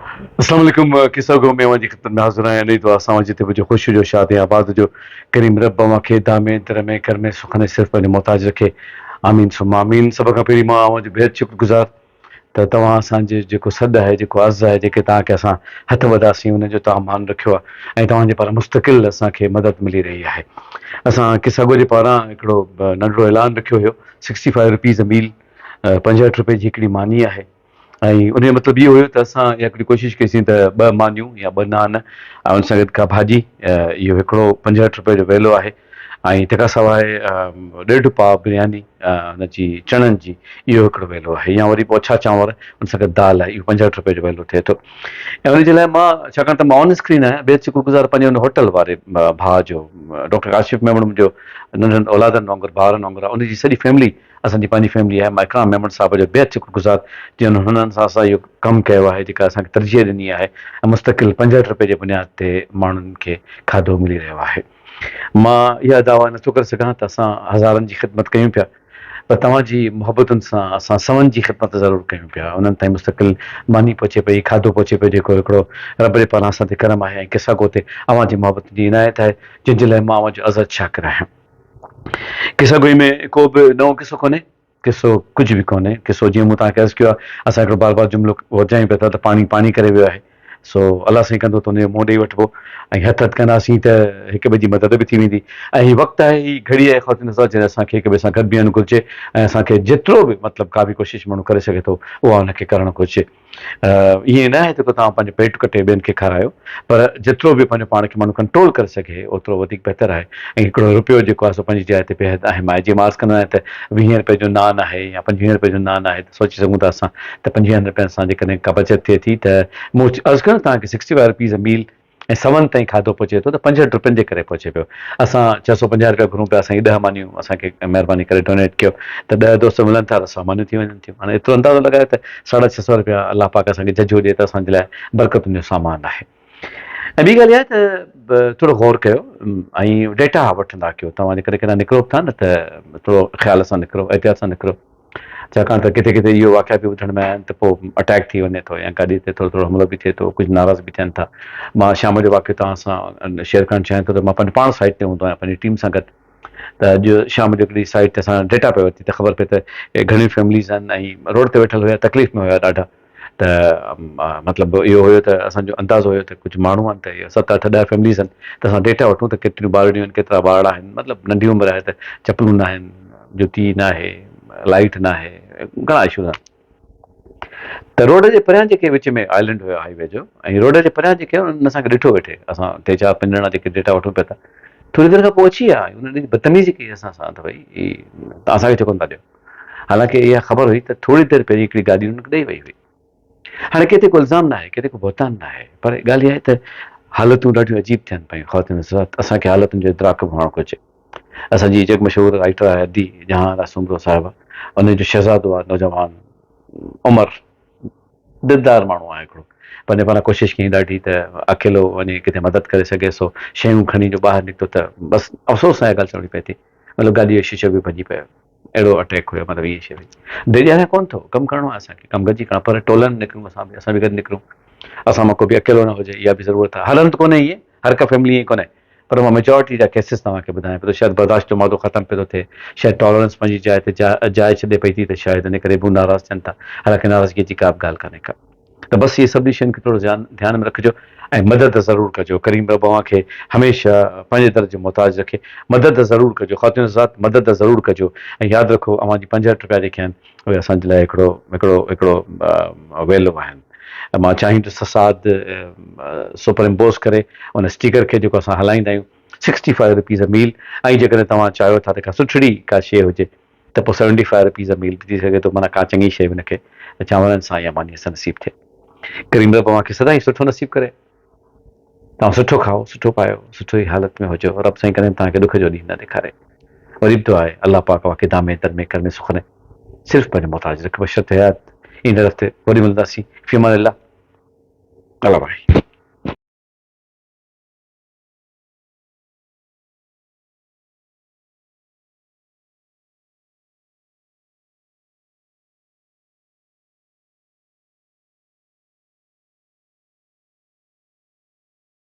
السلام عليڪم قصه گو ۾ اوهان جي خدمت ۾ حاضر آهيان انهي دعا سان اوهان جتي به هجو خوش هجو شاد ۽ آباد هجو ڪريم رب اوهان کي دامي در ۾ ڪر ۾ سخن ۽ صرف پنهنجو محتاج رکي آمين ثم آمين سڀ کان پهرين مان اوهان جو بيحد شڪر گذار ته توهان اسان جي جيڪو سڏ آهي جيڪو عرض آهي جيڪي توهان کي اسان هٿ وڌاسين ان جو توهان مان رکيو آهي ۽ توهان جي پاران مستقل اسان کي مدد ملي رهي آهي اسان قصه گو جي پاران هڪڙو ننڍڙو اعلان رکيو هيو سڪسٽي فائيو روپيز ميل 65 روپئي جي هڪڙي ماني آهي ۽ ان جو مطلب اهو هيو ته اسان اها هڪڙي ڪوشش ڪئي سين ته ٻه مانيون يا ٻه نان ۽ ان سان گڏ ڪا ڀاڄي اهو هڪڙو 65 روپئي جو ويلو آهي ۽ تنهن کان سواء ڏيڍ پاء برياني ان جي چڻن جي اهو هڪڙو ويلو آهي يا وري پوء اڇا چانور ان سان گڏ دال آهي اهو 65 روپئي جو ويلو ٿئي ٿو ۽ ان جي لاء مان ڇاڪاڻ ته مان آن اسڪرين آهيان بيحد شڪر گذار پنهنجي ان هوٽل واري ڀاء جو ڊاڪٽر ڪاشف ميمڻ منهنجو ننڍن اولادن وانگر ڀائرن وانگر آهي ان جي سڄي فيملي اسان جي پنهنجي فيملي آهي مان اڪرام ميمڻ صاحب جو بيحد شڪر گذار جنهن هنن سان اسان اهو ڪم ڪيو آهي جيڪا اسان کي ترجيح ڏني آهي ۽ مستقل 65 روپئي جي بنياد تي ماڻهن کي کاڌو ملي رهيو آهي مان اها دعويٰ نٿو ڪري سگهان ته اسان هزارن جي خدمت ڪيون پيا پر توهان جي محبتن سان اسان سون جي خدمت ضرور ڪيون پيا انهن تائين مستقل ماني پهچي پئي کاڌو پهچي پيو جيڪو هڪڙو رب جي پاران اسان تي ڪرم آهي ۽ قصا گو تي اوهان جي محبتن جي عنايت آهي جنهن جي لاء مان اوهان جو ازحد شاڪر آهيان. قصه گوئي ۾ ڪو به نئون قصو ڪونهي، قصو ڪجهه به ڪونهي، قصو جيئن مون توهان کي عرض ڪيو آهي، اسان هڪڙو بار بار جملو ورجايون پيا ٿا ته پاڻي پاڻي ڪري ويو آهي، سو الله سائين ڪندو ته ان جو منهن ڏئي وٺبو ۽ هٿ هٿ ڪنداسين ته هڪ ٻئي جي مدد به ٿي ويندي ۽ هي وقت آهي، هي گهڙي آهي خواتين حضرات جڏهن اسان کي هڪ ٻئي سان گڏ بيهڻ گهرجي ۽ اسان کي جيترو به مطلب ڪا به ڪوشش ماڻهو ڪري سگهي ٿو اها ان کي ڪرڻ گهرجي. ائين نه آهي ته توهان پنهنجو پيٽ ڪٽي ٻين کي کارايو پر جيترو به پنهنجو پاڻ کي ماڻهو ڪنٽرول ڪري سگهي اوترو وڌيڪ بهتر آهي ۽ هڪڙو روپيو جيڪو آهي سو پنهنجي جاء تي بيحد اهم آهي جيئن مان عرض ڪندو آهيان ته ويهين روپئي جو نان آهي يا پنجويهين روپئي جو نان آهي ته سوچي سگهون ٿا اسان ته پنجويهن روپين سان جيڪڏهن ڪا بچت ٿئي ٿي ته مون عرض ڪيو نه توهان کي سڪسٽي فائيو روپيز ميل ۽ سون تائين کاڌو پهچي ٿو ته 65 روپين جي ڪري پهچي پيو. اسان 650 روپيا گهرون پيا سائين ڏهه مانيون اسان کي مهرباني ڪري ڊونيٽ ڪيو ته ڏهه دوست ملن ٿا ته سؤ مانيون ٿي وڃن ٿيون. هاڻي ايترو اندازو لڳايو ته ساڍا ڇهه سؤ روپيا الله پاڪ اسان کي ججهو ڏئي ته اسان جي لاء برڪتن جو سامان آهي. ۽ ٻي ڳالهه اها آهي ته ٿورو غور ڪيو ۽ ڊيٽا وٺندا ڪيو توهان جيڪڏهن ڪڏهن نڪرو به ٿا نه ته ٿورو خيال سان نڪرو احتياط سان نڪرو. ڇاڪاڻ ته ڪٿي ڪٿي اهو واقعا به ٻڌڻ ۾ آيا آهن ته پوء اٽيڪ ٿي وڃي ٿو يا گاڏي تي ٿورو ٿورو حملو به ٿئي ٿو ڪجهه ناراض به ٿين ٿا مان شام جو واقعو توهان سان شيئر ڪرڻ چاهيان ٿو ته مان پنهنجو پاڻ سائيٽ تي هوندو آهيان پنهنجي ٽيم سان گڏ ته اڄ شام جو هڪڙي سائيٽ تي اسان ڊيٽا پئي ورتي ته خبر پئي ته گهڻيون فيمليز آهن ۽ روڊ تي ويٺل هيا تڪليف ۾ هيا ڏاڍا ته مطلب اهو هيو ته اسان جو اندازو هيو ته ڪجهه ماڻهو آهن ته اهي ست اٺ ڏهه فيمليز آهن ته اسان ڊيٽا وٺون ته ڪيتريون ٻارڙيون آهن ڪيترا ٻارڙا آهن مطلب ننڍي عمر آهي ته چپلون نه آهن جتي نه آهي لائيٽ نه آهي گهڻا اشوز آهن ته روڊ جي پريان جيڪي وچ ۾ آئلينڊ هيو هائي وي جو ۽ روڊ جي پريان جيڪي انهن اسان کي ڏٺو ويٺي اسان ٽي چار پنج ڄڻا جيڪي ڊيٽا وٺون پيا ٿا ٿوري دير کان پوء اچي ويا انهن بدتميزي ڪئي اسان سان ته ڀئي اسان کي ڇو ڪونه ٿا ڏيو حالانڪه اها خبر هئي ته ٿوري دير پهرين هڪڙي گاڏي انهن کي ڏئي وئي هئي. هاڻي ڪنهن تي ڪو الزام ناهي، ڪنهن تي ڪو بهتان ناهي، پر ڳالهه اها آهي ته حالتون ڏاڍيون عجيب ٿين پيون. خواتين حضرات، اسان کي حالتن جو ادراڪ به هئڻ گهرجي. اسان جي جڳ مشهور رائيٽر آهي ادي جهان آرا سومرو صاحبه، ان جو شهزادو آهي نوجوان عمر، دلدار ماڻهو آهي هڪڙو. پنهنجي پاران ڪوشش ڪيائين ڏاڍي ته اڪيلو وڃي ڪٿي مدد ڪري سگهي، سو شيون کڻي جو ٻاهر نڪتو ته بس افسوس سان اها ڳالهه چوڻي پئي ٿي، مطلب گاڏيء جو شيشو به ڀڄي پيو. اهڙو اٽيڪ هيو مطلب ائين شيء هئي. ڊيڄاريان ڪونه ٿو، ڪم ڪرڻو آهي اسان کي، ڪم گڏجي ڪرڻو پر ٽولن نڪرون اسان به، اسان به گڏ نڪرون، اسان مان ڪو به اڪيلو نه هجي اها به ضرورت آهي. هر هنڌ ڪونهي ائين، هر ڪا فيملي ائين ڪونهي پر مان ميجارٽي جا ڪيسز توهان کي ٻڌايان پيو ته شايد برداشت جو مادو ختم پيو ٿو ٿئي، شايد ٽالرنس پنهنجي جاء تي جاء ڇڏي پئي ٿي ته شايد ان ڪري به هو ناراض ٿين ٿا، حالانڪه ناراضگيء جي ڪا به ڳالهه ڪانهي ڪا. ته بس اهي سڀني شين کي ٿورو ڌيان ۾ رکجو ۽ مدد ضرور ڪجو ڪريم رب اوهان کي هميشه پنهنجي در جو محتاج رکي مدد ضرور ڪجو خواتين حضرات مدد ضرور ڪجو ۽ ياد رکو اوهان جي 65 روپيا جيڪي آهن اهي اسان جي لاء هڪڙو هڪڙو هڪڙو ويلو آهن مان چاهيندس ته سعد سپر امپوز ڪري ان اسٽيڪر کي جيڪو اسان هلائيندا آهيون سڪسٽي فائيو روپيز ميل ۽ جيڪڏهن توهان چاهيو ٿا ته ڪا سٺڙي ڪا شيء هجي ته پوء سيونٽي فائيو روپيز ميل به ٿي سگهي ٿو معنيٰ ڪا چڱي شيء هن کي چانورن سان يا مانيء سان نصيب ٿئي. ڪريم رب اوهان کي سدائين سٺو نصيب ڪري. توهان سٺو کائو، سٺو پايو، سٺو ئي حالت ۾ هجو. رب سائين ڪڏهن به توهان کي ڏک جو ڏينهن نه ڏيکاري. وري به دعا آهي الله پاڪ اوهان کي دامي درمي ڪرمي سخني صرف پنهنجو محتاج رکي. بشرط حيات ايندڙ هفتي وري ملنداسين. في امان الله. الله باهي.